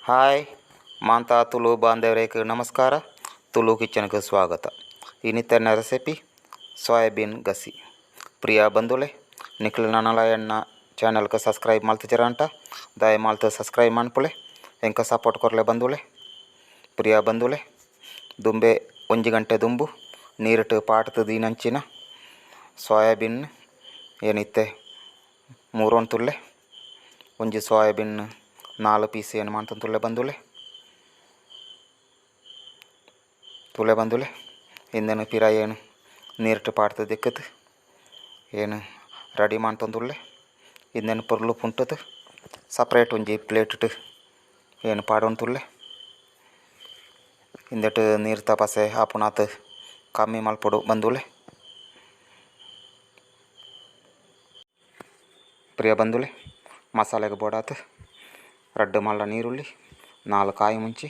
Hi ಮಾಂತಾ Tulu ಬಾಂಧವರಿಗೆ ನಮಸ್ಕಾರ. ತುಳು ಕಿಚನ್ಗೆ ಸ್ವಾಗತ. ಇನ್ನಿತನ ರೆಸಿಪಿ ಸೋಯಾಬೀನ್ ಗಸಿ. ಪ್ರಿಯ ಬಂಧುಲೆ, ನಿಖಲ್ ನನಲ ಎನ್ನ ಚಾನಲ್ಗೆ ಸಬ್ಸ್ಕ್ರೈಬ್ ಮಲ್ತಿಜರಂಟ ದಯ ಮಾಲ್ತ ಸಬ್ಸ್ಕ್ರೈಬ್ ಮನ್ಪುಲೆ, ಎಂಕ ಸಪೋರ್ಟ್ ಕೊರ್ಲೆ ಬಂಧುಲೆ. ಪ್ರಿಯ ಬಂಧುಲೆ, ದುಂಬೆ ಒಂಜಿ ಗಂಟೆ ದುಂಬು ನೀರಿಟ್ಟು ಪಾಟ್ದು ದೀನಂಚಿನ ಸೋಯಾಬೀನ್ ಏನಿತ್ತೆ ಮೂರೊಂದು ತುಲ್ಲೆ, ಒಂಜಿ ಸೋಯಾಬೀನ್ 4 ಪೀಸ್ ಏನು ಮಾಡ್ತಂತುಲ್ಲೆ ಬಂಧುಲೆ. ತುಲೆ ಬಂಧುಲೆ ಇಂದನು ಪಿರ ಏನು ನೀರಿಟ್ಟು ಪಾಡ್ದು ದಿಕ್ಕದು ಏನು ರೆಡಿ ಮಾಡ್ತಂದುಲ್ಲೆ. ಇಂದನು ಪೊರ್ಲು ಪುಂಟದು ಸಪ್ರೇಟ್ ಒಂಜಿ ಪ್ಲೇಟ್ ಏನು ಪಾಡೊಂತುಲ್ಲೆ. ಇಂದೆಟ್ ನೀರು ತಪಾಸೆ ಆಪುನಾತ್ ಕಮ್ಮಿ ಮಲ್ಪೊಡು ಬಂಧುಲೆ. ಪ್ರಿಯ ಬಂಧುಲೆ, ಮಸಾಲೆಗೆ ಬೋಡಾತು ರಡ್ಡು ಮಲ್ಲ ನೀರುಳ್ಳಿ, 4 ಕಾಯಿ ಮುಂಚಿ,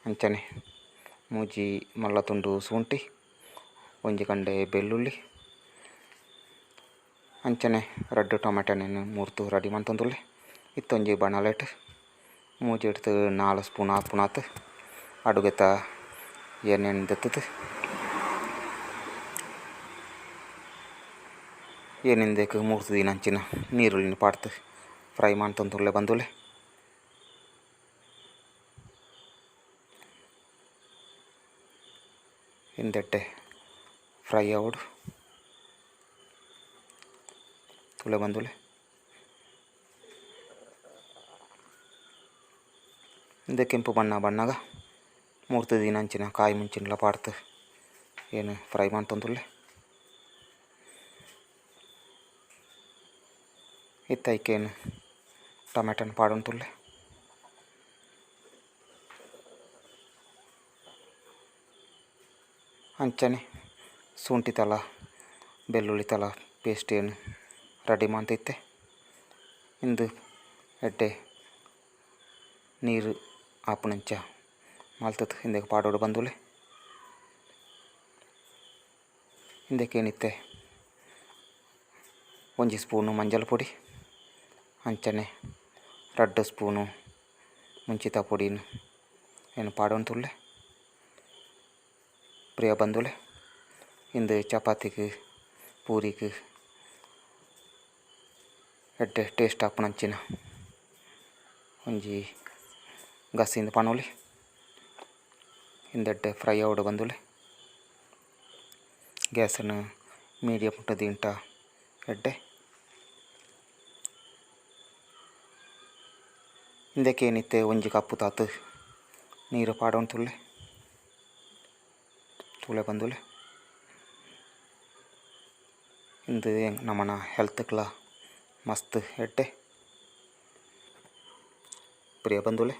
ಅಂಚನೆ ಮೂಜಿ ಮಲ್ಲ ತುಂಡು ಶುಂಠಿ, ಒಂಜಿ ಕಂಡೆ ಬೆಳ್ಳುಳ್ಳಿ, ಅಂಚನೆ ರಡ್ಡು ಟೊಮೆಟೊನ ಮೂರ್ತು ರೆಡಿ ಮಂತಂದುಲ್ಲೆ. ಇತ್ತೊಂಜಿ ಬಣಲೆಟ್ ಮೂಜಿ ಎಡ್ತು 4 ಸ್ಪೂನ್ ಆಪುನಾತು ಅಡುಗೆತ ಎಣ್ಣೆ ದತ್ತದು ಏನೆಂದೇಕು ಮೂರ್ತು ದಿನ ಅಂಚಿನ ನೀರುಳ್ಳಿನ ಪಾಡ್ತು ಫ್ರೈ ಮಾಡ್ತಂದುಲ್ಲೆ ಬಂಧುಲೆ. ಇಂದೆಟ್ಟೆ ಫ್ರೈ ಆವಡು ತುಲೆ ಬಂಧುಲೆ. ಇಂದ ಕೆಂಪು ಬಣ್ಣ ಬಣ್ಣಗ ಮೂರ್ತು ದಿನ ಅಂಚಿನ ಕಾಯಿ ಮುಂಚಿನಲ ಪಾಡ್ತು ಏನು ಫ್ರೈ ಮಾಡ್ತಂದುಲ್ಲೆ. ಇತ್ತೈಕೇನು ಟೊಮೆಟೊನ ಪಾಡೊಂತುಲ್ಲೆ. ಅಂಚನೆ ಶುಂಠಿ ತಲ ಬೆಳ್ಳುಳ್ಳಿ ತಲ ಪೇಸ್ಟ್ ಏನು ರೆಡಿ ಮಾಡ್ತೈತೆ. ಇಂದು ಎಡ್ಡೆ ನೀರು ಆಪುನಂಚ ಮಲ್ತದ್ ಹಿಂದಕ್ಕೆ ಪಾಡೋಡು ಬಂಧುಲೆ. ಹಿಂದಕ್ಕೇನಿತ್ತೆ ಒಂಜಿ ಸ್ಪೂನು ಮಂಜಲ್ ಪೊಡಿ, ಅಂಚನೆ 2 ಸ್ಪೂನು ಮುಂಚಿತ ಪೊಡಿನ ಏನು ಪಾಡೊಂತುಲ್ಲೆ. ಪ್ರಿಯ ಬಂಧುಲೆ, ಇಂದು ಚಪಾತಿಗೆ ಪೂರಿಗೆ ಎಡ್ಡೆ ಟೇಸ್ಟ್ ಆಪುನಂಚಿನ ಒಂಜಿ ಗಸಿಂದ ಪನೊಲಿ. ಇಂದೆಡ್ಡೆ ಫ್ರೈ ಆವಡು ಬಂಧುಲೆ. ಗ್ಯಾಸನ್ನು ಮೀಡಿಯಂ ದಿಂಟ ಎಡ್ಡೆ. ಇಂದಕ್ಕೇನಿತ್ತೆ ಒಂಜಿ ಕಪ್ಪು ತಾತು ನೀರು ಪಾಡೊಂತುಲ್ಲೆ. ತುಲೆ ಬಂಧುಲೆ, ಇಂದು ನಮ್ಮನ ಹೆಲ್ತ್ಕ್ಲ ಮಸ್ತ್ ಎಡ್ಡೆ. ಪ್ರಿಯ ಬಂಧುಲೆ,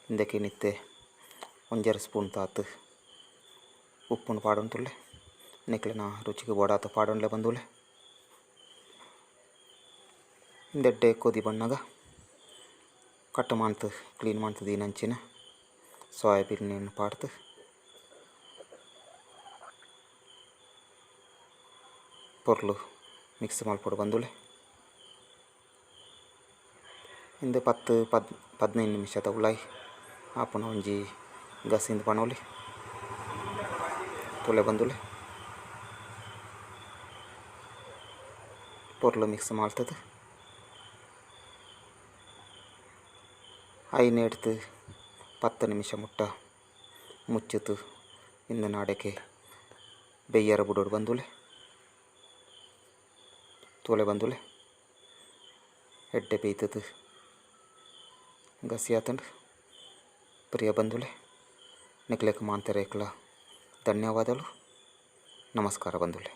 ಇಂದಕ್ಕೇನಿತ್ತೆ 1.5 ಸ್ಪೂನ್ ತಾತು ಉಪ್ಪುನು ಪಾಡೊಂತುಲ್ಲೆ. ನಿಕ್ಲೆನ ರುಚಿಗೆ ಬೋಡಾತ ಪಾಡೊಂಡ್ಲೆ ಬಂಧುಲೆ. ಇಂದೆಡ್ಡೆ ಕೊದಿ ಬಣ್ಣಗ ಕಟ್ ಮಾಡ್ತು ಕ್ಲೀನ್ ಮಾಡ್ತದೆ ನಂಚಿನ ಸೋಯಾಬೀನ್ ಪಾಡ್ತು ಪೊರ್ಲು ಮಿಕ್ಸ್ ಮಲ್ಪೊಡು ಬಂಧುಲೆ. ಇಂದು 10-15 ನಿಮಿಷದ ಉಲಾಯಿ ಆಪುನ ಒಂಜಿ ಗಸಿಂದ ಪನೊಲಿ. ತುಲೆ ಬಂಧುಲೆ, ಪೊರ್ಲು ಮಿಕ್ಸ್ ಮಾಡ್ತದೆ. ಐನೆಡ್ತು 10 ನಿಮಿಷ ಮುಟ್ಟ ಮುಚ್ಚಿತು ಇಂದು ನಾಡಕ್ಕೆ ಬೆಯ್ಯರ ಬುಡೋಡು ಬಂಧುಲೆ. ತೋಲೆ ಬಂಧುಲೆ, ಎಡ್ಡೆ ಬೇಯ್ತದು ಗಸಿ ಆತಂಡು. ಪ್ರಿಯ ಬಂಧುಲೆ, ನಿಕ್ಲೆಕ್ ಮಾಂತರೇಕ್ಲ ಧನ್ಯವಾದಗಳು. ನಮಸ್ಕಾರ ಬಂಧುಲೆ.